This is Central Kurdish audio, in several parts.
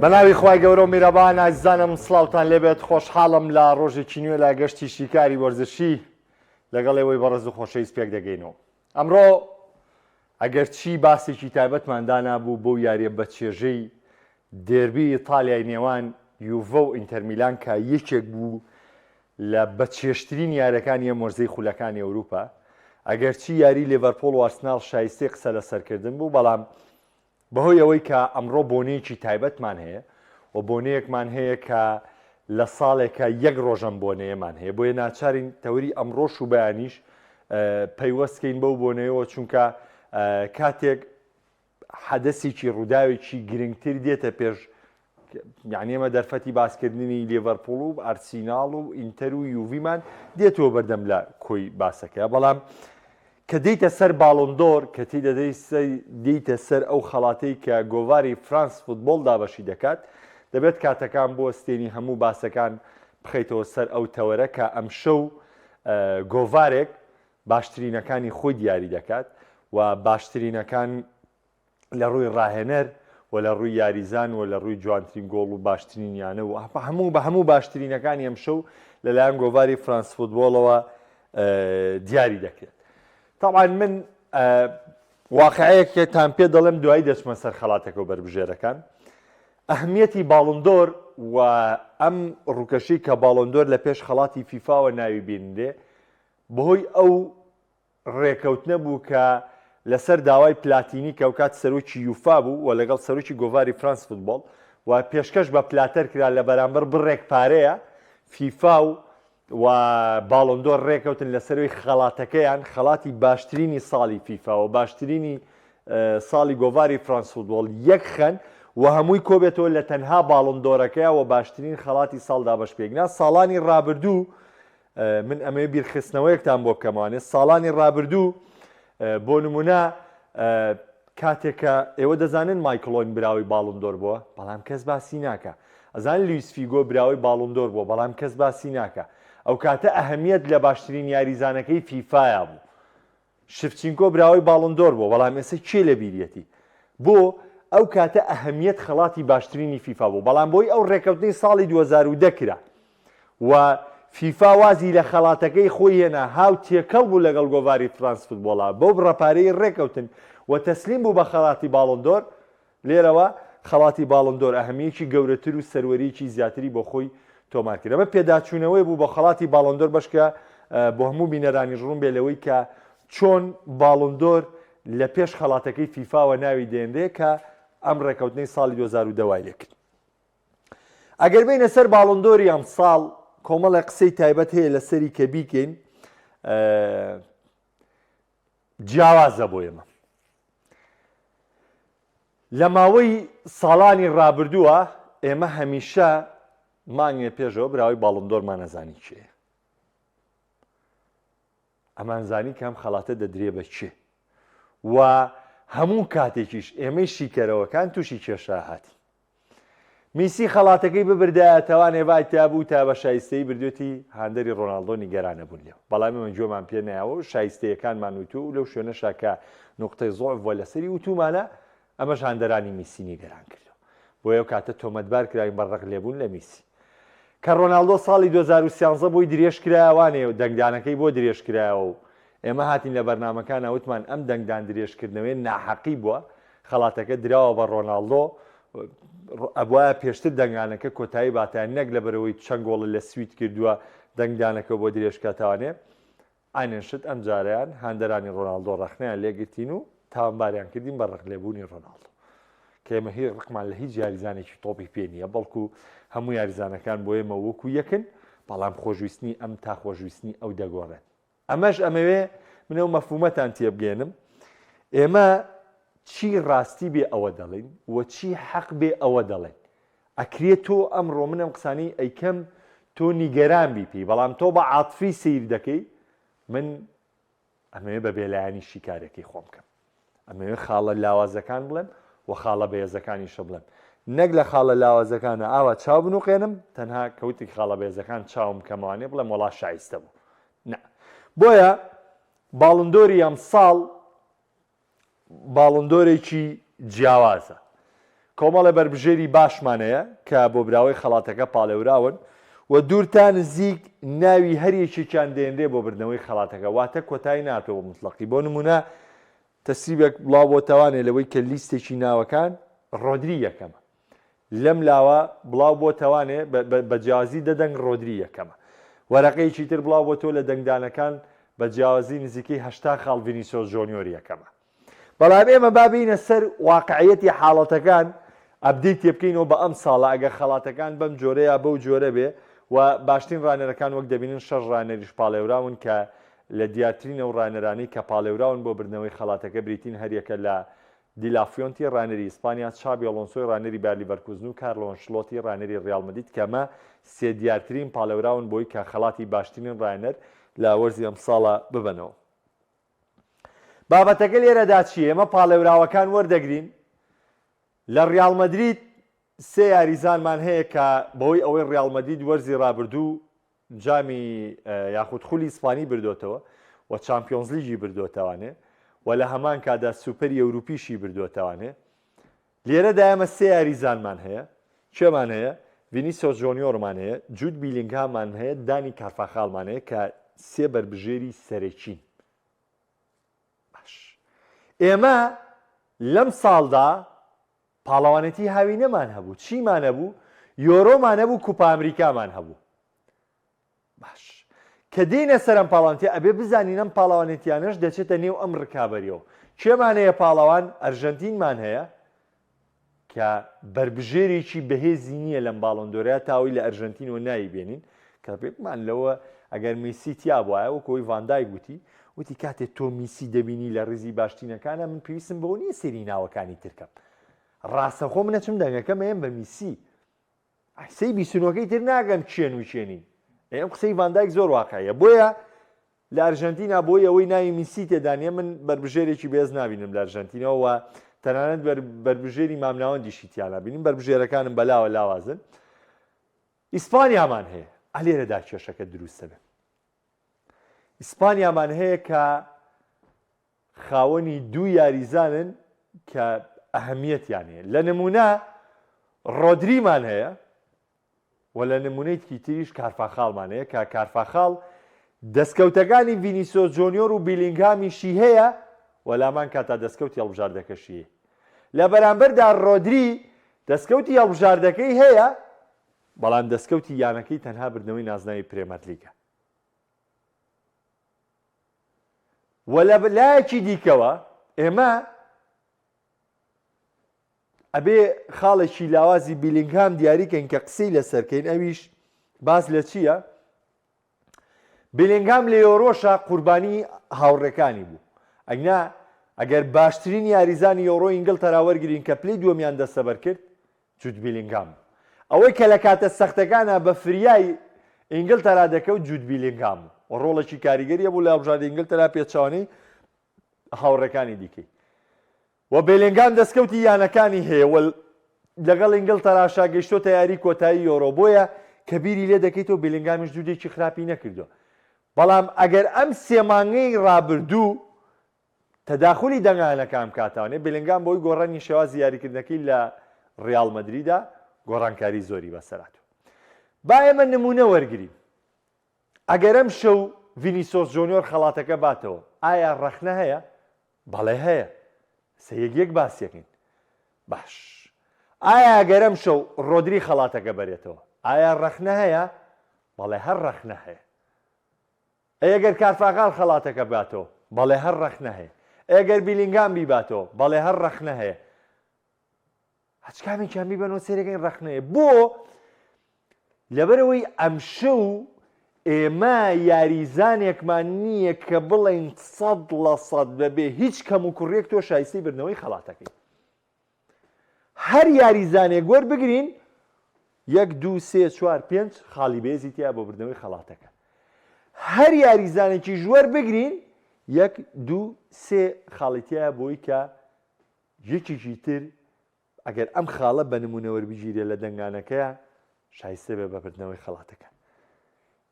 بەناوی خوای گەورە و میرەبان ئازیزانم سڵاوتان لێبێت خۆشحاڵم لە ڕۆژێکی نوێ لە گەشتی شیکاری وەرزشی لەگەڵ ئێوەی بەڕێز و خۆشەویست پێک دەگەینەوە ئەمڕۆ ئەگەر چی باسێکی تایبەتمان دانابوو بۆ یاریە بەچێژەی دێربی ئیتالیای نێوان یوڤە و ئینتەرمیلان کە یەکێک بوو لە بەچێژترین یاریەکانی ئەم وەرزەی خولەکانی ئەوروپا ئەگەرچی یاری لێڤەرپۆڵ و ئارسناڵ شایستەی قسە لەسەرکردن بوو بەڵام بەهۆی ئەوەی کە ئەمڕۆ بۆنەیەکی تایبەتمان هەیە و بۆنەیەکمان هەیە کە لە ساڵێکە یەک ڕۆژ ئەم بۆنەیەمان هەیە بۆیە ناچارین تەوری ئەمڕۆش و بەیانیش پەیوەست کەین بەو بۆنەیەوە چونکە کاتێک حەدەسێکی ڕووداوێکی گرنگتر دێتە پێش یعنی ئێمە دەرفەتی باسکردنی لێڤەرپوڵ و ئارسیناڵ و ئینتەر و یوڤیمان دێتەوە بەردەم لە کۆی باسەکە بەڵام کە دێیتە سەر باڵۆندۆر، کە دێیتە سەر ئەو خەڵاتەی کە گۆڤاری فرانس فوتبۆڵ دابەشی دەکات، دەبێت کاتەکان بوەستێنی هەموو باسەکان بخەیتەوە سەر ئەو تەوەرە کە ئەمشەو گۆڤارێک باشترینەکانی خۆی دیاری دەکات و باشترینەکان لە ڕووی ڕاهێنەر و لە ڕووی یاریزان و لە ڕووی جوانترین گۆڵ و باشترین یانە و هەموو بە هەموو باشترینەکانی ئەمشەو لەلایەن گۆڤاری فرانس فوتبۆڵەوە دیاری دەکرێت. تاوان من واقعەیەکتان پێ دەڵێم دوایی دەچمە سەر خەڵاتەکە و بەربژێرەکان. ئەهمیەتی باڵندۆر و ئەم ڕووکەشی کە باڵندۆر لە پێش خەڵاتی فیفاوە ناوی بینرێ بەهۆی ئەو ڕێکەوتنە بوو کە لەسەر داوای پلاتینی کە ئەوکات سەرۆکی یوفا بوو و لەگەڵ سەرۆکی گۆڤاری فرانس فوتبۆڵ و پێشکەش بە پلاتەر کرا لە بەرامبەر بڕێک پارەیە فیفا و و باڵۆندۆر ڕێکەوتن لەسەرەوەی خەڵاتەکەیان خەڵاتی باشترینی ساڵی فیفا و باشترینی ساڵی گۆڤاری فرانس فوتبۆڵ یەک خەن و هەمووی کۆبێتەوە لە تەنها باڵۆندۆرەکەیە و باشترین خەڵاتی ساڵ دابەش پێکنا ساڵانی ڕابردوو من ئەمەوێ بیرخستنەوەیەکتان بۆ بکەمەوانێ ساڵانی ڕابردوو بۆ نمونە کاتێک کە ئێوە دەزانن مایکڵ ئۆین براوەی باڵندۆر بووە بەڵام کەس باسی ناکە ئەزان لویس فیگۆ براوەی باڵندۆر بووە بەڵام کەس باسی ناکە ئەو کاتە ئەهمیەت لە باشترین یاریزانەکەی فیفایا بوو شفچینکۆ براوەی باڵندۆر بووە، بەڵام ئێستا کێ لەبیریەتی؟ بۆ ئەو کاتە ئەهەمیەت خەڵاتی باشترینی فیفا بوو، بەڵام بۆی ئەو رێککەوتنەی ساڵی 2010 کرا و فیفا وازی لە خەڵاتەکەی خۆی هێنا هاو تێکەڵ بوو لەگەڵ گۆڤاری فرانس فوتبۆڵا بەو بڕە پارەی رێککەوتن و تەسلیم بوو بە خەڵاتی باڵندۆر لێرەوە خەڵاتی باڵندۆر ئەهمیەکی گەورەتر و سەروەریی زیاتری بۆ خۆی تۆمار کرد. ئەمە پێداچوونەوەی بوو بە خەڵاتی باڵندۆر بەشکە بۆ هەموو بینەرانیش ڕوون بێ لەوەی کە چۆن باڵندۆر لە پێش خەڵاتەکەی فیفاوە ناوی دێنرێ کە ئەم ڕێکەوتنەی ساڵی 2010 وای لێکرد. ئەگەر بینە سەر باڵندۆری ئەمساڵ کۆمەڵێک قسەی تایبەت هەیە لەسەری کە بیکەین جیاوازە بۆ ئێمە. لە ماوەی ساڵانی ڕابردووە ئێمە هەمیشە مانگێ پێشەوە براوەی باڵندۆرمان ئەزانی کێیە. ئەمانزانی کە ئەم خەڵاتە دەدرێ بە کێ و هەموو کاتێکیش ئێمەی شیکەرەوەکان تووشی کێشە هاتین. میسی خەڵاتەکەی ببردایە تاوانێ ڤای تیا بوو تا بە شایستەیی بردوێتی هاندەری ڕۆناڵدۆ نیگەرانە بوون لێو بەڵام ئێمە گوێمان پێ نایەوە و شایستەیەکانمان وتووە و لەو شوێنەشا کە نوقتەی زوعف بووە لەسەری وتوومانە ئەمەش هاندەرانی میسی نیگەران کردووە بۆیە ئەو کاتە تۆمەتبار کراوین بە ڕق لێبوون لە میسی کە ڕۆناڵدۆ ساڵی 2013 بۆی درێژ کرایەوانێ و دەنگدانەکەی بۆ درێژ کرایەوە و ئێمە هاتین لە بەرنامەکانا وتمان ئەم دەنگدان درێژکردنەوەیە ناحەقی بووە، خەڵاتەکە دراوە بە ڕۆناڵدۆ، ئەبوایە پێشتر دەنگانەکە کۆتایی باتایە نەک لەبەرئەوەی چەند گۆڵی لە سوید کردووە دەنگدانەکە بۆ درێژکاتەوانێ. عەینەن شت ئەمجارەیان هاندەرانی ڕۆناڵدۆ ڕەخنەیان لێگرتین و تاوانباریان کردین بە ڕقلێبوونی ڕۆناڵدۆ کە ئێمە هیچ ڕقمان لە هیچ یاریزانێکی تۆپی پێ نییە بەڵکو هەموو یاریزانەکان بۆ ئێمە وەکو یەکن بەڵام خۆشویستنی ئەم تا خۆشویستنی ئەو دەگۆڕێت ئەمەش ئەمەوێ من ئەو مەفهومەتان تێبگەێنم ئێمە چی ڕاستی بێ ئەوە دەڵێین و چی حەق بێ ئەوە دەڵێن ئەکرێ تۆ ئەمڕۆ من ئەم قسانەی ئەیکەم تۆ نیگەران بی پێی بەڵام تۆ بە عاتفی سەیر دەکەی من ئەمەوێ بە بێلایەنی شیکارەکەی خۆم بکەم ئەمەوێ خاڵە لاوازەکان بڵێم و خاڵە بەهێزەکانیشە بڵێم نەک لە خاڵە لاوازەکانە ئاوا چاو بنوقێنم تەنها کەوتی خاڵە بەهێزەکان چاوم کەموانێ بڵێم وەڵا شایستە بوو نا بۆیە باڵندۆری ئەمساڵ باڵندۆرێکی جیاوازە. کۆمەڵێ بەربژێری باشمان هەیە کە بۆ براوەی خەڵاتەکە پاڵێوراون و دوور تا نزیک ناوی هەر یەکێکیان دێنرێ بۆ بردنەوەی خەڵاتەکە واتە کۆتایی ناتوە بە موتڵەقی بۆ نمونە تەسریبێک بڵاو بۆتەوانێ لەوەی کە لیستێکی ناوەکان ڕۆدری یەکەمە لەم لاوە بڵاو بۆتەوانێ بە جیاوازی دە دەنگ ڕۆدری یەکەمە وەرەقەیەکی تر بڵاو بۆتەوە لە دەنگدانەکان بە جیاوازی نزیکەی 80 خاڵ ڤینیسۆس جۆنیۆر یەکەمە بەڵام ئێمە با بێینە سەر واقعیەتی حاڵەتەکان update تێبکەینەوە بە ئەم ساڵە ئەگەر خەڵاتەکان بەم جۆرە یا بەو جۆرە بێ و باشترین ڕانەرەکان وەک دەبینن شەش ڕانەریش پاڵێوراون کە لە دیارترین ئەو ڕانەرانەی کە پاڵێوراون بۆ بردنەوەی خەڵاتەکە بریتین هەریەکە لە دیلافیۆنتی ڕانەری ئیسپانیا، چابی ئەڵۆنسۆی ڕانەری بایەر لیڤەرکوزن و کارلۆ ئەنشلۆتی ڕانەری ڕیاڵ مەدرید کە ئەمە سێ دیارترین پاڵێوراون بۆی کە خەڵاتی باشترین ڕانەر لە وەرزی ئەمساڵا ببەنەوە. بابەتەکە لێرەدا چییە؟ ئێمە پاڵێوراوەکان وەردەگرین لە ڕیاڵ مەدرید سێ یاریزانمان هەیە کە بەهۆی ئەوەی ڕیاڵ مەدرید وەرزی ڕابردوو جامی یاخود خولی ئیسپانی بردۆتەوە و چامپیۆنزلیگی بردۆتەوانێ و لە هەمان کادا سوپەری ئەوروپیشی بردۆتەوانێ لێرەدا ئێمە سێ یاریزانمان هەیە، کێمان هەیە؟ ڤینیسیۆس جۆنیۆرمان هەیە، جود بیلینگهاممان هەیە، دانی کارفاخالمان هەیە کە سێ بەربژێری سەرەکین. باش ئێمە لەم ساڵدا پاڵەوانێتی هاوینەمان هەبوو، چیمان هەبوو؟ یۆرۆمان هەبوو، کوپا ئەمریکامان هەبوو. باش کە دێینە سەر ئەم پاڵاوانێتیە ئەبێ بزانین ئەم پاڵاوانێتیانەش دەچێتە نێو ئەم ڕکابەریەوە کێمان هەیە پاڵەوان ئەرژەنتینمان هەیە کە بەربژێرێکی بەهێزی نییە لەم باڵۆندۆرە تاوەی لە ئەرژەنتینەوە ناوی بێنین کە پێمان لەوە ئەگەر میسی تیا بوایە وەکو ئەوی ڤاندایک وتی وتی کاتێ تۆ میسی دەبینی لە ڕیزی باشترینەکانە من پێویستم بەوە نییە سەیری ناوەکانی ترکەم ڕاستەخۆ من ئەچم دەنگەکەم ئەیەم بە میسی قسەی بیسنۆکەی تر ناکەم کێن و کێ نین. ئەی ئەم قسەی ڤاندایک زۆر واقعیە بۆیە لە ئەرژەنتینا بۆی ئەوەی ناوی میسی تێدا نییە من بەربژێرێکی بێز نابینم لە ئەرژەنتینەوە و تەنانەت بەربژێری مامناوەندیشی تیا نابینم بەربژێرەکانم بەلاوە لاوازن ئیسپانیامان هەیە ئەلێرەدا کێشەکە دروستە بێت ئیسپانیامان هەیە کە خاوەنی دوو یاریزانن کە ئەهمیەتیان هەیە لە نمونە ڕۆدریمان هەیە و لە نمونەیەکی تریش کارفاخاڵمان هەیە کە کارفاخاڵ دەستکەوتەکانی ڤینیسۆس جۆنیۆر و بیلینگهامیشی هەیە و لامان کاتا دەستکەوتی هەڵبژاردەکەشی هەیە لە بەرامبەردا ڕۆدری دەستکەوتی هەڵبژاردەکەی هەیە بەڵام دەستکەوتی یانەکەی تەنها بردنەوەی نازناوی پرێمەرلیگە و لە لایەکی دیکەوە ئێمە ئەبێ خاڵێکی لاوازی بیلینگهام دیاریکەین کە قسەی لەسەرکەین ئەویش باس لە چییە؟ بیلینگهام لە یۆرۆشا قوربانی هاوڕێکانی بوو ئەگنا ئەگەر باشترین یاریزانی یۆرۆ ئینگلتەرا وەرگین کە پلەی دووەمیان دەستەبەر کرد جود بیلینگهام بوو. ئەوەی کە لە کاتە سەختەکانا بە فریای ئینگلتەرا دەکەوت جود بیلینگهام بوو و ڕۆڵێکی کاریگەری هەبوو لە هەڵبژاردەی ئینگلتەرا پێچەوانەی هاوڕێکانی دیکەی. و بێلینگهام دەستکەوتی یانەکانی هەیە و لەگەڵ ئینگلتەراشا گەیشتۆتە یاری کۆتایی یۆرۆ بۆیە کە بیری لێ دەکەیتەوە بیلینگهامیش جودێکی خراپی نەکردووە بەڵام ئەگەر ئەم سێ مانگەی ڕابردوو تەداخولی دەنگانەکان بکاتەوانێ، بێلینگام بەهۆی گۆڕانی شێوازی یاریکردنەکەی لە ریاڵ مەدریدا گۆڕانکاری زۆری بەسەرهاتووە. با ئێمە نموونە وەرگرین، ئەگەر ئەمشەو ڤینیسۆس جۆنیۆر خەڵاتەکە باتەوە، ئایا رەخنە هەیە؟ بەڵێ هەیە. ئێستا یەک یەک باسیەکەین. باش. ئایا ئەگەر ئەمشەو رۆدری خەڵاتەکە بەرێتەوە، ئایا رەخنە هەیە؟ بەڵێ هەر رەخنە هەیە. ئەی ئەگەر کارفاخال خەڵاتەکە بباتەوە؟ بەڵێ هەر ڕەخنە هەیە. ئەی ئەگەر بیلینگهام بیباتەوە؟ بەڵێ هەر ڕەخنە هەیە. هەچ کامێکیان بیبەنەوە سەیرەکەین ڕەخنە هەیە. بۆ؟ لەبەرئەوەی ئەمشەو ئێمە یاریزانێکمان نییە کە بڵێین 100% بەبێ هیچ کەموکوڕیەک تۆ شایستەی بردنەوەی خەڵاتەکەی. هەر یاریزانێک وەربگرین یەک دوو سێ چوار پێنج خاڵی بەهێزی تیا بۆ بردنەوەی خەڵاتەکە هەر یاریزانێکیش وەربگرین یەک دوو سێ خاڵی تیا بۆی کە یەکێکی تر ئەگەر ئەم خاڵە بە نمونە وەربگیرێ لە دەنگانەکەیە شایستە بێ بە بردنەوەی خەڵاتەکە.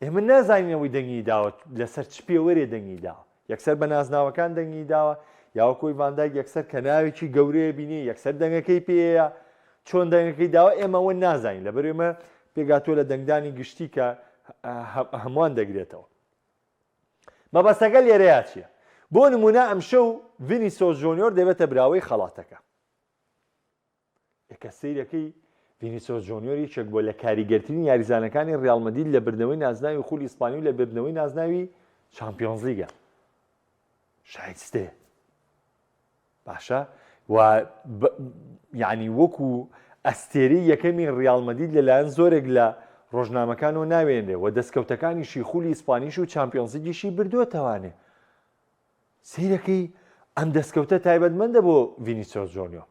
ئێمە نازانین ئەوەی دەنگی داوە لەسەر چ پێوەرێ دەنگی داوە. یەکسەر بە نازناوەکان دەنگی داوە یا وەکۆی ڤاندایک یەکسەر کە ناوێکی گەورەیە بینێ یەکسەر دەنگەکەی پێیە. چۆن دەنگەکەی داوە ئێمە ئەوە نازانین لەبەر ئێمە پێگاتوە لە دەنگدانی گشتی کە هەمووان دەگرێتەوە. مەبەستەکە لێرەیا چیە؟ بۆ نمونە ئەمشەو ڤینیسۆس جۆنیۆر دەبێتە براوەی خەڵاتەکە. کە سەیرەکەی ڤینیسۆس جۆنیۆر یەکێک بووە لە کاریگەرترین یاریزانەکانی ڕیاڵ مەدرید لە بردنەوەی نازناوی خولی ئیسپانی و لە بردنەوەی نازناوی چامپیۆنزلیگە شایستەیە باشە و یعنی وەکو ئەستێرەی یەکەمی ڕیاڵ مەدرید لەلایەن زۆرێک لە ڕۆژنامەکانەوە ناوێنرێ و دەستکەوتەکانیشی خولی ئیسپانیش و چامپیۆنزلیگیشی بردووەتەوانێ سەیرەکەی ئەم دەستکەوتە تایبەتمەندە بۆ ڤینیسیۆس جۆنیۆر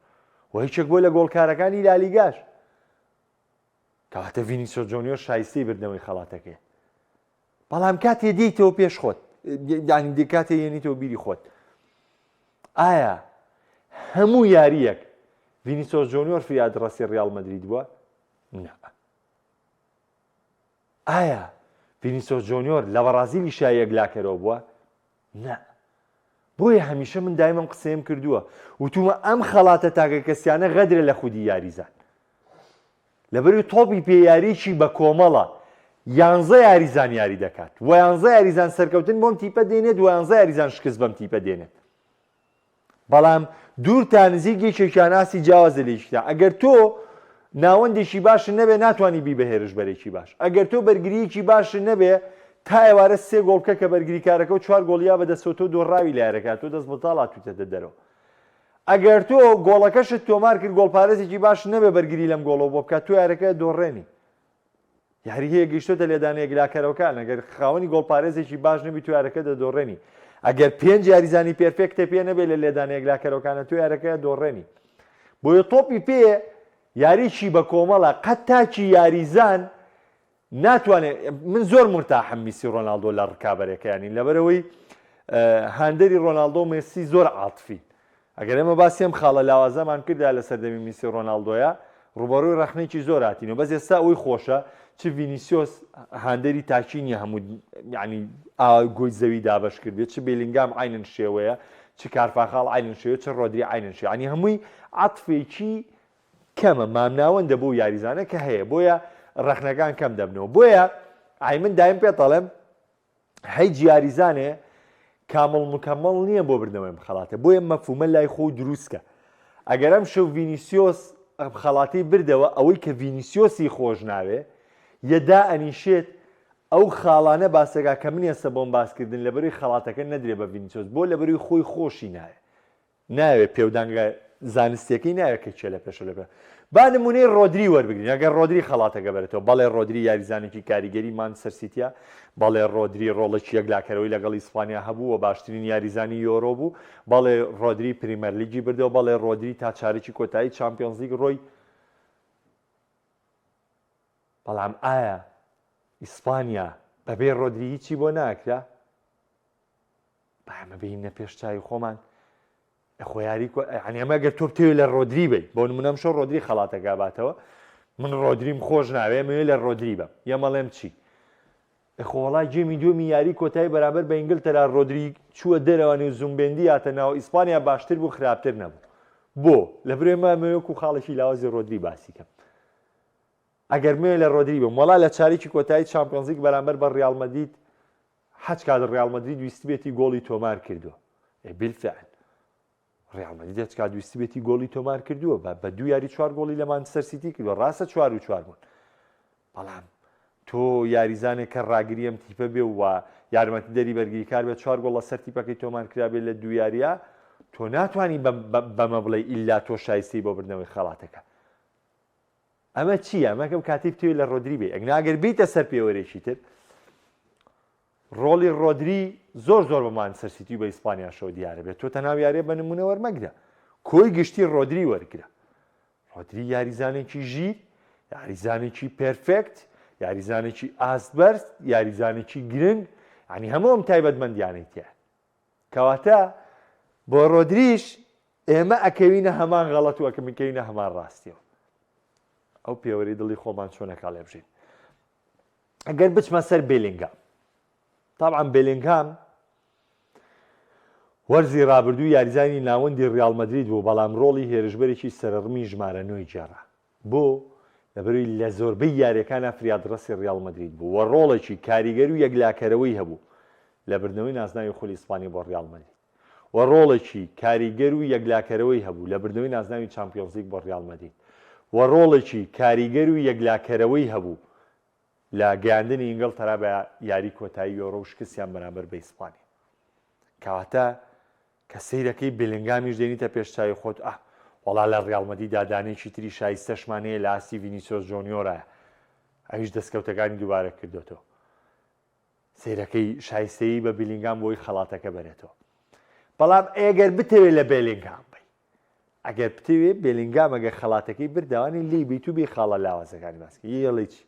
و یەکێک بووە لە گۆڵکارەکانی لالیگاش. کەواتە ڤینیسیۆس جۆنیۆر شایستەی بردنەوەی خەڵاتەکەی. بەڵام کاتێ دێیتەوە پێش خۆت یانی کاتێ یەنیتەوە بیری خۆت ئایا هەموو یاریەک ڤینیسیۆس جۆنیۆر فریادڕەسی ڕیاڵ مەدرید بووە؟ نا. ئایا ڤینیسۆس جۆنیۆر لە بەڕازیلیشا یەکلاکەرەوە بووە؟ نا. بۆیە هەمیشە من دایم ئەم قسەیەم کردووە وتومە ئەم خەڵاتە تاکەکەسیانە غەدرە لە خودی یاریزان. لەبەروی تۆپی پێ یاریی بە کۆمەڵە یانزە یاریزان یاری دەکات و یانزە یاریزان سەرکەوتن بۆم تیپە دێنێت و یانزە یاریزان شکست بەم تیپە دێنێت. بەڵام دوور تا نزیک یەکێکیان ئاستی جیاوازە لە یەکیتان ئەگەر تۆ ناوەندێکی باشت نەبێ ناتوانی بی بە هێرشبەرێکی باش ئەگەر تۆ بەرگرییەکی باشت نەبێ تا ئێوارە سێ گۆڵ بکە کە بەرگریکارەکە و چوار گۆڵیا بەدەستەوە تۆ دۆڕاوی لە یارەکە تۆ دەست بەتاڵ هاتوویتەتە دەرەوە ئەگەر تۆ گۆڵەکەشت تۆمار کرد گۆڵپارێزێکی باش نەبێ بەرگری لەم گۆڵەوە بۆ بکات تۆ یارەکە دۆڕێنی یاری هەیە گەیشتۆتە لێدانە یەکلاکەرەوەکان ئەگەر خاوەنی گۆڵپارێزێکی باش نەبی تۆ یارەکە دەدۆڕێنی ئەگەر پێنج یاریزانی perfect ە پێ نەبێ لە لێدانە یەکلاکەرەوەکانە تۆ یارەکە دۆڕێنی بۆیە تۆپی پێ یاریی بە کۆمەڵە قەت تاکی یاریزان ناتوانێت من زۆر مرتاحم میسی ڕۆناڵدۆ لە ڕکابەرەکەیانی لەبەرەوەی هاندەری ڕۆناڵدۆ مێسی زۆر عاتفین ئەگەر ئێمە باسی ئەم خاڵە لاوازەمان کردا لە سەردەمی میسی ڕۆناڵدۆیا ڕووبەڕووی ڕەخنەیەکی زۆر هاتینەوە بەس ئێستا ئەوەی خۆشە چ ڤینیسیۆس هاندەری تاکی نییە هەموو یعنی ئاوا گۆی زەوی دابەش کردێت چ بێلینگام عینن شێوەیە چ کارفاخاڵ عینن شێوە چ ڕۆدری عینن شێوە یعنی هەمووی عەتفێکی کەمە مامناوەندە بۆ یاریزانە کە هەیە بۆیە ڕەخنەکان کەم دەبنەوە بۆیە ئای من دایم پێتەڵێم هیچ یاریزانێ کامڵ مکەمەڵ نییە بۆ بردنەوەی ئەم خەڵاتە بۆیە مەفهومە لای خۆ دروستکە ئەگەر ئەم شەو ڤینیسیۆس ئەم خەڵاتی بردەوە ئەوەی کە ڤینیسیۆسی خۆش ناوێ یەدا ئەنیشێت ئەو خاڵانە باسەکە کە من ئێستا بۆم باسکردن لەبەروی خەڵاتەکە نەدرێ بە ڤینیسیۆس بۆ لەبەروی خۆی خۆشی ناوێ ناوێ پێودانگە زانستیەکەی ناوێ کە کێ لە پێشە لە پێ با نمونەی ڕۆدری وەربگرین ئەگەر ڕۆدری خەڵاتەکە بەرێتەوە بەڵێ ڕۆدری یاریزانێکی کاریگەری مانچستەر سیتیە بەڵێ ڕۆدری ڕۆڵێکی یەکلاکەرەوەی لەگەڵ ئیسپانیا هەبوو و باشترین یاریزانی یۆرۆ بوو بەڵێ ڕۆدری پریمەرلیگی بردەوە بەڵێ ڕۆدری تا چارەکی کۆتایی چامپیۆنزلیگ ڕۆی بەڵام ئایا ئیسپانیا بەبێ ڕۆدری هیچی بۆ ناکرا با ئەمە بێینە پێش چاوی خۆمان خۆ یاری یعنی ئەمە گەر تۆ بتەوێت لە ڕۆدری بی بۆ نمونە ئەمشەو ڕۆدری خەڵاتەکە باتەوە من ڕۆدریم خۆش ناوێ مەوێ لە ڕۆدری بم یەمەڵێم چی خۆڵا game ی دووەمی یاری کۆتایی بەرامبەر بە ئینگلتەرا ڕۆدری چووە دەرەوە نێو زومبێندی هاتە ناو ئیسپانیا باشتر بوو خراپتر نەبوو بۆ لە برێ مامەوەکو خاڵێکی لاوازی ڕۆدری باسی کەم ئەگەر مێ لە ڕۆدری بم وەڵا لە چارێکی کۆتایی چامپیۆنزلیگ بەرامبەر بە ڕیاڵ مەدید هەچ کات ڕیاڵ مەدرید ویستبێتی گۆڵی تۆمار کردووە ئێ بالفعل ڕیاڵ مەدرید هەچ کات ویستبێتی گۆڵی تۆمار کردووە بە بە دوو یاری چوار گۆڵی لە مانچستەر سیتی کردووە ڕاستە چوار و چوار بوون بەڵام تۆ یاریزانێک کە ڕاگری ئەم تیپە بێ و یارمەتی دەری بەرگریکار بێت چوار گۆڵ لەسەر تیپەکەی تۆمار کرابێت لە دوو یاریە تۆ ناتوانانی بەمە بڵێ ئیلا تۆ شایستەی بۆ بردنەوەی خەڵاتەکە ئەمە چییە؟ ئەمە کەم کاتی بتەوێت لە ڕۆدری بێ ئەگنا ئەگەر بیتە سەر پێوەرێکی تر ڕۆڵی ڕۆدری زۆر زۆر بە مانچستەر سیتی و بە ئیسپانیاشەوە دیارە بێت تۆ تەناو یاریە بە نمونە وەرمەگرە کۆی گشتی ڕۆدری وەرگرە ڕۆدری یاریزانێکی ژیر یاریزانێکی perfect یاریزانێکی ئاست بەرز یاریزانێکی گرنگ ینی هەموو ئەم تایبەتمەندیانەی تیا کەواتە بۆ ڕۆدریش ئێمە ئەکەوینە هەمان غەڵەت و ئەکەمکەوینە هەمان ڕاستیەوە ئەو پێوەری دڵی خۆمان چۆنەکە لێ بژین ئەگەر بچمە سەر بێلینگام طبعا بێلینگام وەرزی رابردوو یاریزانی ناوەندی ریال مەدرید بوو بەڵام ڕۆڵی هێرشبەرێکی سەرڕمی ژمارە نۆی گێڕا. بۆ؟ لەبەرئەوەی لە زۆربەی یارییەکانا فریادڕەسی ڕیاڵ مەدرید بوو و ڕۆڵێکی کاریگەر و یەکلاکەرەوەی هەبوو لە بردنەوەی نازناوی خولی ئیسپانی بۆ ڕیاڵ مەدرید و ڕۆڵێکی کاریگەر و یەکلاکەرەوەی هەبوو لە بردنەوەی نازناوی چامپیۆنزلیگ بۆ ڕیاڵ مەدرید و ڕۆڵێکی کاریگەر و یەکلاکەرەوەی هەبوو لە گەیاندنی ئینگڵتەرا بە یاری کۆتایی یۆرۆ و شکستیان بەرامبەر بە ئیسپانیا. کەواتە کە سەیرەکەی بێلینگامیش دێنیتە پێش چاوی خۆت ئاه وەڵا لە ڕیاڵ مەدریدا دانەیەکی تری شایستەشمان هەیە لە ئاستی ڤینیسیۆس جۆنیۆرایە ئەویش دەستکەوتەکانی دووبارە کردۆتەوە سەیرەکەی شایستەیی بە بیلینگام بۆی خەڵاتەکە بەرێتەوە بەڵام ئەگەر بتەوێت لە بێلینگام بی ئەگەر بتەوێت بێلینگام ئەگەر خەڵاتەکەی برداوانی لی بیت و بی خاڵە لاوازەکانی باسکە یەڵی چی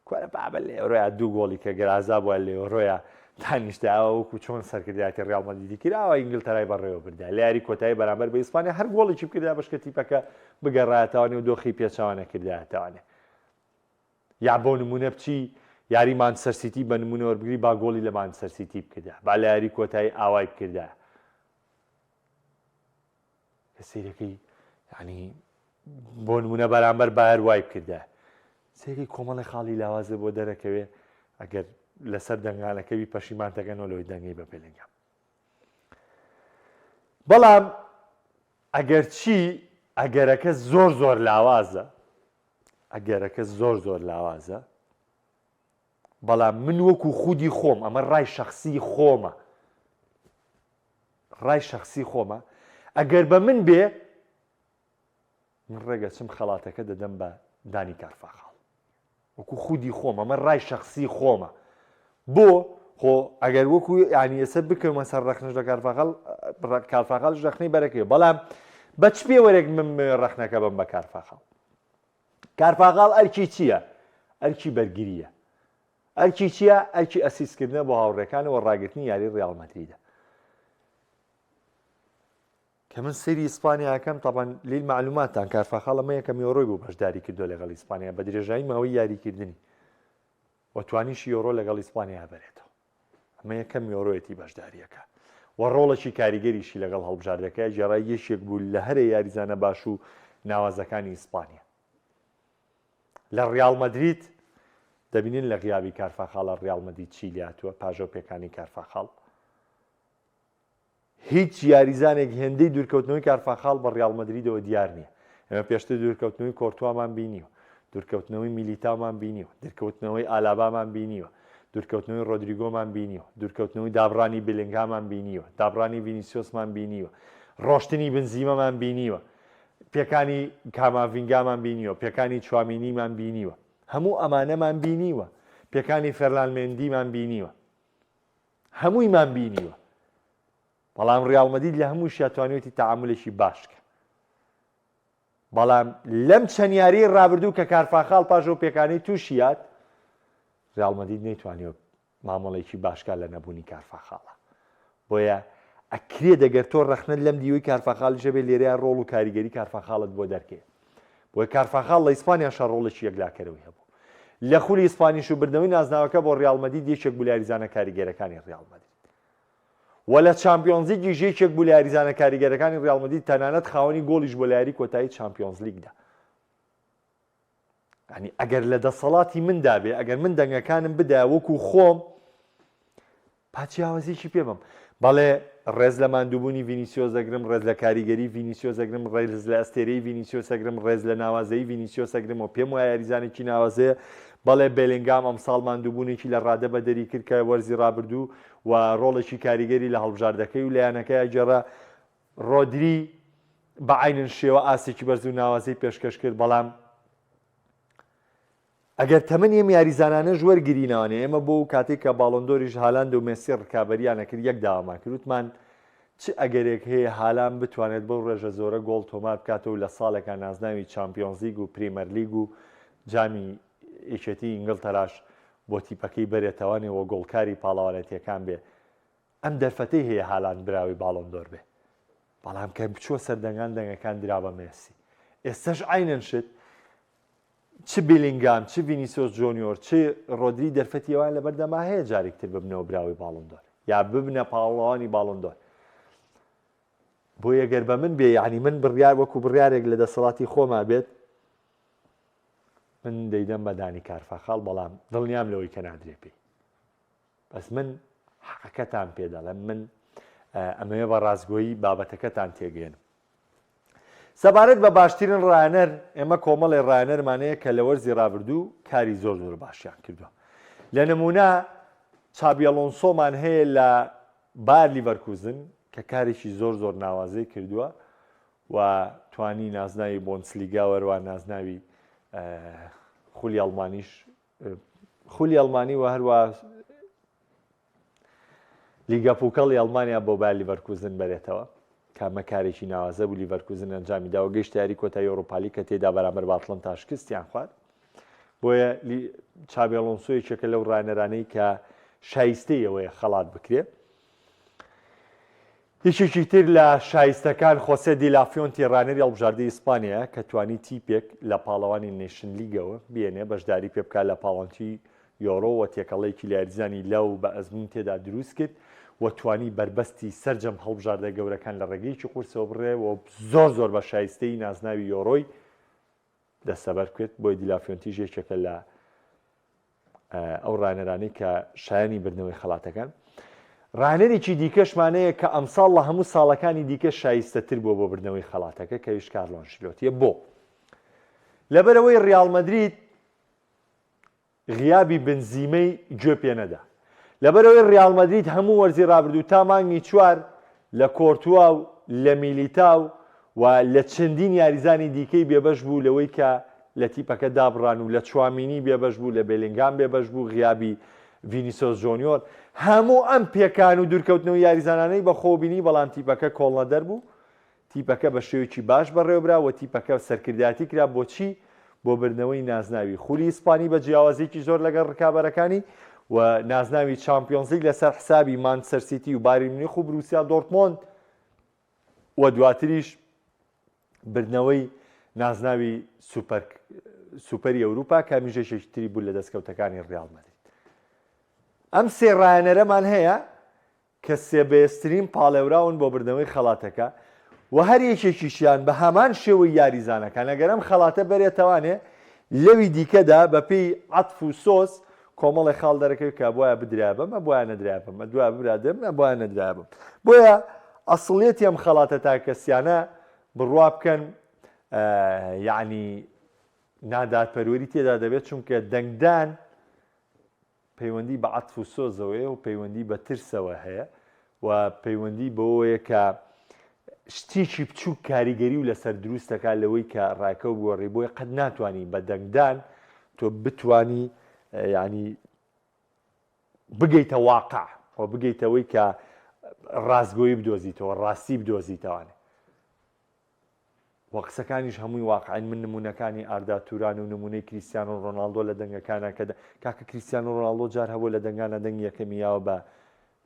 کوڕە بابە لە یۆرۆیا دوو گۆڵی کە گەرازا بووە لە یۆرۆیا دانیشتە ئەوە وەکو چۆن سەرکردایەتی ڕیاڵ مەدریدی کرد ئاوا ئینگلتەرای بەڕێوە بردا لە یاری کۆتایی بەرامبەر بە ئیسپانیا هەر گۆڵێکی بکردا بەشکە تیپەکە بگەڕایەتەوانێ و دۆخی پێچەوانە کردایەتەوانێ یا بۆ نمونە بچی یاری مانچستەر سیتی بە نمونە وەربگری با گۆڵی لە مانچستەر سیتی بکردا با لە یاری کۆتایی ئاوای بکردا کە سەیرەکەی یعنی بۆ نمونە بەرامبەر بایەر وای بکردە سەیری کۆمەڵی خاڵی لاوازە بۆ دەرەکەوێ ئەگەر لەسەر دەنگانەکەوی پەشیمانتەکەنەوە لەوەی دەنگی بە بێلینگام بەڵام ئەگەر چی ئەگەرەکە زۆر زۆر لاوازە ئەگەرەکە زۆر زۆر لاوازە بەڵام من وەکو خودی خۆم ئەمە ڕای شخصی خۆمە ڕای شەخسی خۆمە ئەگەر بە من بێ من ڕێگەچم خەڵاتەکە دەدەم بە دانی کارفاخاڵ وەکو خودی خۆم ئەمە ڕای شەخسی خۆمە بۆ خۆ ئەگەر وەکو ینی ئێستا بکەمە سەر ڕەخنەش لە کارفاخاڵ کارفاخاڵ ڕەخنەی بەرەکەی بەڵام بە چ پێوەرێک من ڕەخنەکە بم بە کارفاخاڵ کارفاخاڵ ئەرکی چییە؟ ئەرکی بەرگریە ئەرکی چییە؟ ئەرکی ئەسیستکردنە بۆ هاوڕێکانە و ڕاگرتنی یاری ڕیاڵ مەدریدە. کە من سەیری ئیسپانیا ئەکەم تەبەن لیل معلوماتتان کارفاخاڵ ئەمە یەکەم یۆرۆی بوو بەشداری کردووە لەگەڵ ئیسپانیا بە درێژایی ماوەی یاریکردنی و توانیشی یۆرۆ لەگەڵ ئیسپانیا بەرێتەوە ئەمە یەکەم یۆرۆیەتی بەشداریەکە و ڕۆڵێکی کاریگەریشی لەگەڵ هەڵبژاردەکە گێڕای یەکێک بوو لە هەرە یاریزانە باش و ناوازەکانی ئیسپانیا لە ڕیاڵ مەدرید دەبینین لە غیابی کارفاخاڵە ڕیاڵ مەدرید چی لاتووە پاژەو پێکانی کارفاخاڵ هیچ یاریزانێک هێندەی دوورکەوتنەوەی کارفاخاڵ بە ڕیاڵ مەدریدەوە دیار نییە ئێمە پێشتر دوورکەوتنەوەی کۆرتوامان بینیوە دوورکەوتنەوەی میلیتاومان بینیوە درکەوتنەوەی ئالابامان بینیوە دوورکەوتنەوەی ڕۆدریگۆمان بینیوە دوورکەوتنەوەی دابڕانی بلینگهامان بینیوە دابڕانی ڤینیسیۆسمان بینیوە ڕۆشتنی بنزیمەمان بینیوە پێکانی کاماڤینگامان بینیوە، پێکانی چوامینیمان بینیوە، هەموو ئەمانەمان بینیوە، پێکانی فێرلان مێندیمان بینیوە، هەموویمان بینیوە، بەڵام ڕیاڵ مەدرید لە هەمووشیا توانیوێتی تەعامولێکی باش کە. بەڵام لەم چەند یاریی ڕابردوو کە کارفاخاڵ پاش ئەو پێکانەی تووشی هات، ڕیاڵ مەدرید نەیتوانیوە مامەڵەیەکی باش کا لە نەبوونی کارفاخاڵا بۆیە ئەکرێت ئەگەر تۆ ڕەخنەت لەم دیوەی کارفاخالیش هەبێت لێرەیا ڕۆڵ و کاریگەری کارفاخاڵت بۆ دەرکەوێت بۆیە کارفاخاڵ لە ئیسپانیاشا ڕۆڵێکی یەکلاکەرەوەی هەبوو لە خولی ئیسپانیش و بردنەوەی نازناوەکە بۆ ڕیاڵ مەدرید یەکێک بوو لە یاریزانە کاریگەرەکانی ڕیاڵ مەدرید و لە چامپیۆنزلیگیش یەکێک بوو لە یاریزانە کاریگەرەکانی ڕیاڵ مەدرید تەنانەت خاوەنی گۆڵیش بۆ لە یاری کۆتایی چامپیۆنزلیگدا یانی ئەگەر لە دەسەڵاتی مندا بێ ئەگەر من دەنگەکانم بدایە وەکو خۆم با جیاوازیی پێ بم بەڵێ ڕێز لە ماندووبوونی ڤینیسیۆس دەگرم ڕێز لە کاریگەری ڤینیسیۆس دەگرم ڕێز لە ئەستێرەی ڤینیسیۆس دەگرم ڕێز لە ناوازەی ڤینیسیۆس دەگرم و پێم وایە یاریزانێکی ناوازەیە بەڵێ بێلینگام ئەمساڵ ماندووبوونێکی لە ڕادە بەدەری کرد کە وەرزی ڕابردوو و ڕۆڵێکی کاریگەری لە هەڵبژاردەکەی و لە یانەکەیا گێڕا ڕۆدری بە عەینەن شێوە ئاستێکی بەرز و ناوازەی پێشکەش کرد، بەڵام ئەگەر تەمەنی ئەم یاریزانانەش وەرگرینەوانێ ئێمە بۆ و کاتێک کە باڵۆندۆریش هالاند و مێسی ڕکابەریانە کرد یەک داوامان کرد وتمان چ ئەگەرێک هەیە هالان بتوانێت بەو ڕێژە زۆرە گۆڵ تۆمار بکاتەوە لە ساڵێکا نازناوی چامپیۆنزلیگ و پریمەرلیگ و جامی یەکێتی ئینگڵتەراش بۆ تیپەکەی بەرێتەوانێ و گۆڵکاری پاڵەوانێتیەکان بێ ئەم دەرفەتەی هەیە هالاند براوەی باڵۆن دۆر بێ بەڵام کە بچووە سەر دەنگان دەنگەکان درا بە مێسی ئێستەش عەینەن شت چ بیلینگام چ ڤینیسیۆس جۆنیۆر چ ڕۆدری دەرفەتی ئەوان لەبەردەما هەیە جارێکتر ببنەوە براوەی باڵۆن دۆر یا ببنە پاڵەوانی باڵۆن دۆر بۆیە گەر بە من بێ یعنی من بڕیار وەکو بڕیارێک لە دەسەڵاتی خۆما بێت. من دەیدەم بە دانی کارفاخاڵ بەڵام دڵنیام لەوەی کە نادرێ پێی. بەس من حەقەکەتان پێ دەڵێم من ئەمەوێ بە ڕاستگۆیی بابەتەکەتان تێگەێنم. سەبارەت بە باشترین ڕایەنەر، ئێمە کۆمەڵێ ڕایەنەرمان هەیە کە لە وەرزی ڕابردوو کاری زۆر زۆر باشیان کردووە. لە نموونە چابی ئەلۆنسۆمان هەیە لە بایەر لیڤەرکوزن کە کارێکی زۆر زۆر ناوازەی کردووە و توانی نازناوی بۆندسلیگا وەروا نازناوی خولی ئەڵمانیش خولی ئەڵمانی و هەروە لیگا پوکەڵی ئەڵمانیا بۆ بایەر لیڤەرکوزن بەرێتەوە کە ئەمە کارێکی ناوازە بوو لیڤەرکوزن ئەنجامی داوە گەیشتە یاری کۆتایی ئەوروپالی کە تێدا بەرامبەر بە ئەتڵەنتا شکستیان خوارد بۆیە چابی ئەلۆنسۆ یەکێکە لەو ڕانەرانەی کە شایستەی ئەوەیە خەڵات بکرێ یەکێکی تر لە شایستەکان خۆسێ دیلافیۆنتی ڕانەری هەڵبژاردەی ئیسپانیایە کە توانی تیپێک لە پاڵەوانی نەیشن لیگەوە بێنێ بەشداری پێ بکات لە پاڵەوانێتی یۆرۆ و تێکەڵەیەکی لە یاریزانی لاو و بە ئەزموون تێدا دروست کرد و توانی بەربەستی سەرجەم هەڵبژاردە گەورەکان لە ڕێگەیەکی قورسەوە بڕێ و زۆر زۆر بە شایستەیی نازناوی یۆرۆی دەستەبەر کرد بۆیە دیلافیۆنتیش یەکێکە لە ئەو ڕانەرانەی کە شایانی بردنەوەی خەڵاتەکەن. ڕانەرێکی دیکەشمان هەیە کە ئەمساڵ لە هەموو ساڵەکانی دیکە شایستەتر بووە بۆ بردنەوەی خەڵاتەکە کە ئەویش کارلۆ ئەنشیلۆتیە بۆ لەبەرئەوەی ڕیاڵ مەدرید غیابی بنزیمەی گوێ پێنەدا. لەبەرئەوەی ریال مەدرید هەموو وەرزی رابردوو تا مانگی چوار لە کۆرتوا و لە میلیتاو و لە چەندین یاریزانی دیکەی بێبەش بوو لەوەی کە لە تیپەکە دابڕان و لە چوامینی بێبەش بوو، لە بێلینگهام بێبەش بوو، غیابی ڤینیسۆس جۆنیۆر هەموو ئەم پێکان و دوورکەوتنەوەی یاریزانانەی بەخۆوە بینی، بەڵام تیپەکە کۆڵنەدەر بوو تیپەکە بە شێوەیەکی باش بەڕێوەبرا و تیپەکە سەرکردایەتی کرا بۆچی؟ بۆ بردنەوەی نازناوی خولی ئیسپانی بە جیاوازییەکی زۆر لەگەڵ رکابەرەکانی و نازناوی چامپیۆنزلیگ لەسەر حسابی مانچستەر سیتی و بایرن میونخ و بروسیا دۆرتمۆند و دواتریش بردنەوەی نازناوی سوپەر سوپەری ئەوروپا کە ئەمیش یەکێکی تری بوو لە دەستکەوتەکانی ریال مەدرید. ئەم سێ راهێنەرەمان هەیە کە سێ بەهێزترین پاڵێوراون بۆ بردنەوەی خەڵاتەکە و هەر یەکێکیشیان بە هەمان شێوەی یاریزانەکان ئەگەر ئەم خەڵاتە بەرێتەوانێ لەوی دیکەدا بەپێی عەتف و سۆز کۆمەڵێ خاڵ دەرەکەوێت کە ئەبوایە بدرایە بەم ئەبوایە نەدرایە بەم ئەدوایە ببرادەم ئەبوایە نەدرایە بەم بۆیە ئەسڵیەتی ئەم خەڵاتە تاکەسیانە بڕوا بکەن یعنی نادادپەروەری تێدا دەبێت چونکە دەنگدان پەیوەندی بە عەتف و سۆزەوەیە و پەیوەندی بە ترسەوە هەیە و پەیوەندی بەوەیە کە شتێکی بچووک کاریگەری و لەسەر دروست دەکات لەوەی کە ڕاکە و بگۆڕی بۆیە قەت ناتوانانی بە دەنگدان تۆ بتانی ینی بگەیتە واقع و بگەیتەوەی کە ڕاستگۆیی بدۆزیتەوە ڕاستی بدۆزیتەوانێ وە قسەکانیش هەمووی واقعین من نمونەکانی ئاردا توران و نمونەی کریستیانۆ ڕۆناڵدۆ لە دەنگەکانا کە کاکە کریستیانۆ ڕۆناڵدۆ جار هەبووە لە دەنگانا دەنگی یەکەمی یاوە بە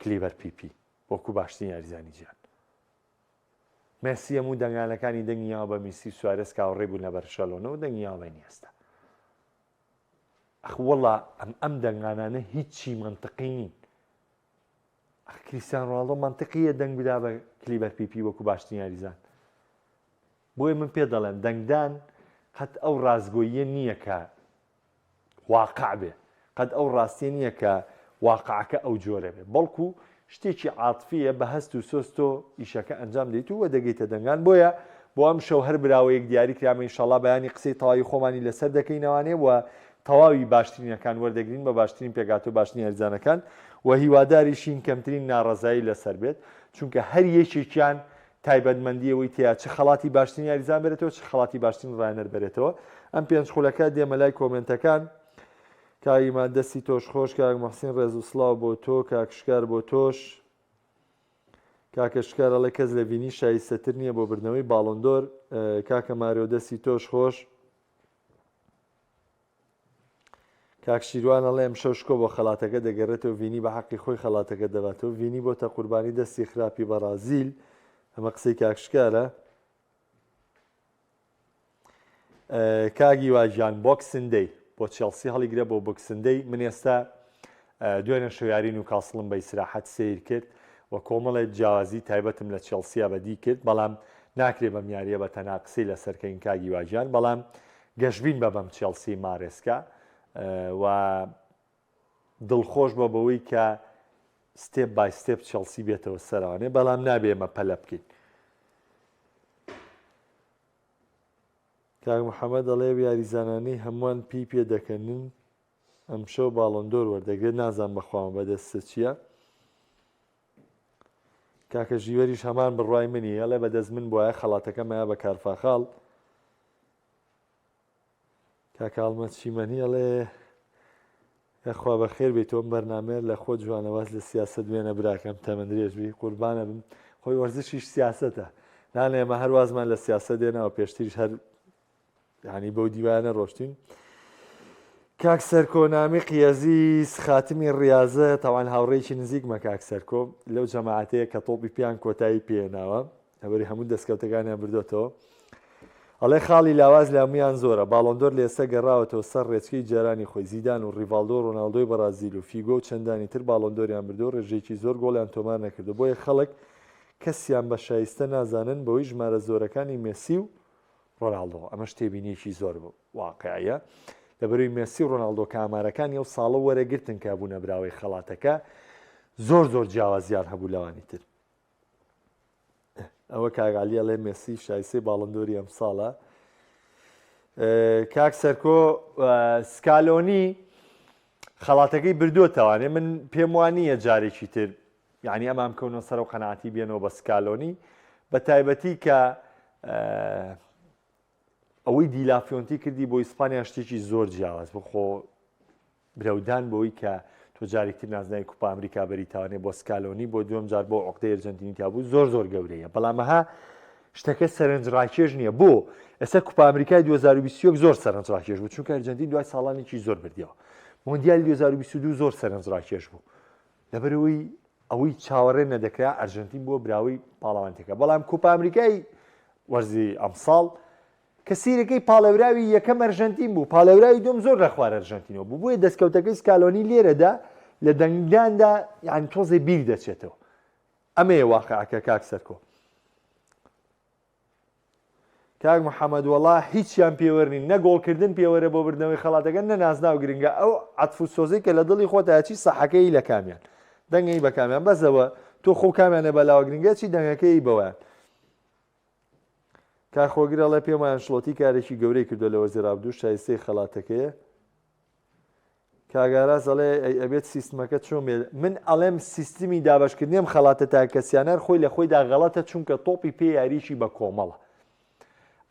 کلیبەر پیپی وەکو باشترین یاریزانی جیهان مێسی هەموو دەنگانەکانی دەنگی یاوە بە میسی و سوارێز کاوڕێ بوون لە بەرشەلۆنە و دەنگی یاوە بە ئینیێستا ئەخ وەڵا ئەم ئەم دەنگانانە هیچی منطقی نین ئەخ کریستیان ڕۆناڵدۆ مەنتقیە دەنگ بدا بە کلیبەر پیپی وەکو باشترین یاریزان بۆیە من پێ دەڵێم دەنگدان قەت ئەو ڕاستگۆییە نییە کە واقع بێ قەت ئەو ڕاستیە نییە کە واقعەکە ئەو جۆرە بێ بەڵکو شتێکی عاتفیە بە هەست و سۆز تۆ ئیشەکە ئەنجام دەیت و دەگەیتە دەنگان بۆیە بۆ ئەم شەو هەر براوەیەک دیاری کرامە ئینشەڵا بەیانی قسەی تەواوی خۆمانی لەسەر دەکەینەوانێ و تەواوی باشترینەکان وەردەگرین بە باشترین پێکهاتە و باشترین یاریزانەکان و هیواداریشین کەمترین ناڕەزایی لەسەر بێت چونکە هەر یەکێکیان تایبەتمەندی ئەوەی تیا چ خەڵاتی باشترین یاریزان بەرێتەوە چ خەڵاتی باشترین ڕاهێنەر بەرێتەوە ئەم پێنج خولەکە دێمە لای کۆمێنتەکان کاک ئیمان دەستی تۆش خۆش کاک محسین ڕێز و سڵاو بۆ تۆ کاک شکار بۆ تۆش کاکە شکار ئەڵێ کەس لە ڤینی شایستەتر نییە بۆ بردنەوەی باڵۆندۆر کاکە ماریۆ دەستی تۆش خۆش کاک شیروان ئەڵێ ئەمشەو شکۆ بۆ خەڵاتەکە دەگەڕێتەوە ڤینی بە حەقی خۆی خەڵاتەکە دەباتەوە ڤینی بۆتە قوربانی دەستی خراپی بەڕازیل ئەمە قسەی کاک شکارە کاک هیوا گیان Boxing Day بۆ چێڵسی هەڵیگرە بۆ Boxing Day من ئێستا دوێنێ شەو یاری نیوکاسڵم بە ئیسراحەت سەیر کرد و کۆمەڵێک جیاوازی تایبەتم لە چێڵسیا بەدی کرد بەڵام ناکرێ بەم یاریە بە تەنها قسەی لەسەر کەین کاک هیوا گیان بەڵام. گەشبین بە بەم چێڵسی مارێسکا و دڵخۆش بە بەوەی کە step by step چێڵسی بێتەوە سەرانێ بەڵام نابێ ئێمە پەلە بکەین. کاک محەممەد دەڵێ یاریزانانەی هەمووان پێی پێ دەکەنن ئەمشەو باڵۆندۆر وەردەگرێت نازان بەخوامە بەدەستە چییە؟ کاکە ژیوەریش هەمان بڕوای منی ئەڵێ بەدەست من بواە خەڵاتەکەم ئەیا بە کارفاخاڵ کاکە هەڵمەت چیمەنی ئەڵێ یاخوا بەخێر بێیت ئەم بەرنامەیە لە خۆت جوانە واز لە سیاسەت بێنە براکەم تەمەن درێژ بی قوربانە بم خۆی وەرزشیش سیاسەتە نانە ئێمە هەر وازمان لە سیاسەت دێناوە پێشتریش هەر یعنی بەو دیوانە ڕۆشتین کاک سەرکۆ نامیق یەزیز خاتمی ڕاضە تاوان هاوڕێکی نزیکمە کاک سەرکۆ لەو جەماعەتەیە کە تۆپی پیان کۆتایی پێناوە هەبەری هەموو دەستکەوتەکانیان بردۆتەوە. ئەڵێ خاڵی لاواز لە هەموویان زۆرە، باڵۆندۆر لە ئێستا گەڕاوەتەوە سەر ڕێچکەی جارانی خۆی، زیدان و ڕیڤاڵدۆ و ڕۆناڵدۆی بەڕازیل و فیگۆ و چەندانی تر باڵۆندۆریان بردووە و ڕێژەیەکی زۆر گۆڵیان تۆمار نەکردووە، بۆیە خەڵک کەسیان بە شایستە نازانن بەوەی ژمارە زۆرەکانی مێسی و ڕۆناڵدۆ، ئەمەش تێبینییەکی زۆر واقیعیە لەبەرەی مێسی و ڕۆناڵدۆ کە ئامارەکانی ئەو ساڵە وەرەگرتن کە بوونە براوەی خەڵاتەکە زۆر زۆر جیاوازیان هەبوو لەوانی تر. ئەوە کاک عەلی ئەڵێ مێسی شایسەی باڵندۆری ئەمساڵە کاک سەرکۆ سکالۆنی خەڵاتەکەی بردووەتەوانێ من پێم وانە جارێکی تر یعنی ئەمام کەونەوە سەر و قەناعەتی بێنەوە بە سکالۆنی بە تایبەتی کە ئەوەی دیلافیۆنتی کردی بۆ ئیسپانیا شتێکی زۆر جیاواز بوو خۆ برەودان بەوەی کە تۆ جارێکتر نازناوی کوپا ئەمریکا بەریتانێ بۆ سکالۆنی بۆ دووەم جار بۆ عقدەی ئەرجەنتینی تا بوو زۆر زۆر گەورەیە بەڵام ئەها شتەکە سەرنجڕاکێش نییە بۆ ئێستا کوپا ئەمریکای 2021 زۆر سەرنجڕاکێش بوو چونکە ئەرجەنتین دوای ساڵانێکی زۆر بردیەوە مۆندیالی 2022 زۆر سەرنجڕاکێش بوو لەبەرەوەی ئەوەی چاوەڕێ نەدەکرا ئەرژەنتین بووە براوەی پاڵەوانتەکە بەڵام کوپا ئەمریکای وەرزی ئەمساڵ کە سیرەکەی پاڵێوراوی یەکەم ئەرژەنتین بوو پاڵێوراوی دوم زۆر لە خوار ئەرژەنتینەوە بوو بۆیە دەستکەوتەکەی سکالۆنی لێرەدا لە دەنگداندا یان تۆزێ بیر دەچێتەوە ئەمەیە واقعەکە کاک سەرکۆ کاک محەمەد وەڵا هیچیان پێوەر نین نە گۆڵکردن پێوەرە بۆ بردنەوەی خەڵاتەکە نە نازناو گرنگە ئەو عەتف و سۆزەی کە لە دڵی خۆتایە چی سەحەکەی لە کامیان دەنگەی بە کامیان بەسەوە تۆ خۆ کامیانە بەلاوە گرنگە چی دەنگەکەی بەوەیان کاک خۆگر ئەڵێ پێم وایە ئەنشلۆتی کارێکی گەورەی کردووە لە وەرزی رابردوو شایستەی خەڵاتەکەیە کاک ئاراس ئەڵێ ئەی ئەبێت سیستمەکە چۆن بێت من ئەڵێم سیستمی دابەشکردنی ئەم خەڵاتە تاکەسیانە هەر خۆی لە خۆیدا غەڵەتە چونکە تۆپی پێ یاریی بە کۆمەڵە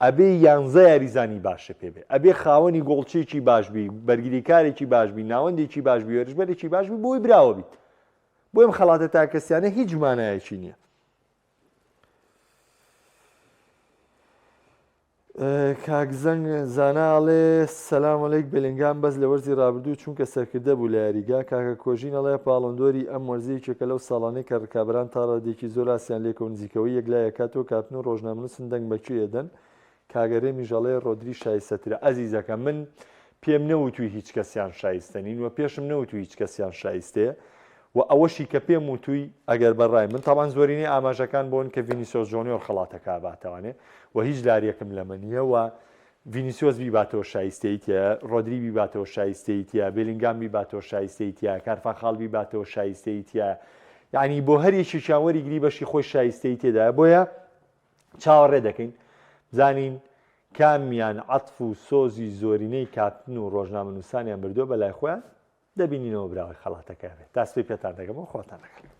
ئەبێ یانزە یاریزانی باشە پێ بێ ئەبێ خاوەنی گۆڵچێکی باش بی بەرگریکارێکی باش بی ناوەندێکی باش بی هێرشبەرێکی باش بی بۆی براوە بیت بۆ ئەم خەڵاتە تاکەسیانە هیچ مانایەکی نییە کاک زەنگ زانا ئەڵێ سەلام عەلەیک بێلینگام بەس لە وەرزی رابردوو چونکە سەرکردە بوو لە یاریگا کاکە کۆژین ئەڵێ پاڵۆندۆری ئەم وەرزە یەکێکە لەو ساڵانەی کە رکابەران تا رادەیەکی زۆر ئاسیان لێکە و نزیکەوەی یەکلای ئەکاتەوە کاپتن و رۆژنامەنووسن دەنگ بە کوێ ئەدەن کاک هەرێمیش ئەڵێ رۆدری شایستەترە ئەزیزەکەم من پێم نەوتووی هیچ کەسیان شایستە نین و پێشم نەوتووی هیچ کەسیان شایستەیە و ئەوەشی کە پێم وتووی ئەگەر بە ڕای من تاوان زۆرینەی ئاماژەکان بۆن کە ڤینیسیۆس جۆنیۆر خەڵاتەکە ئەباتەوانێ و هیچ لاریەکم لەمە نییە و ڤینیسیۆس بیباتەوە شایستەی تیایە ڕۆدری بیباتەوە شایستەی تیایە بێلینگام بیباتەوە شایستەی تیایە کارفاخال بیباتەوە شایستەی تیایە یعنی بۆ هەر یەکێکیان وەریگری بەشی خۆی شایستەی تێدایە بۆیە چاوەڕێ دەکەین بزانین کامیان عەتف و سۆزی زۆرینەی کاپتن و ڕۆژنامەنووسانیان بردووە بەلای خۆیان دەبینینەوە براوەی خەڵاتەکە بێت تا سبەی پێتان دەگەمەوە خواتان لەگەڵ.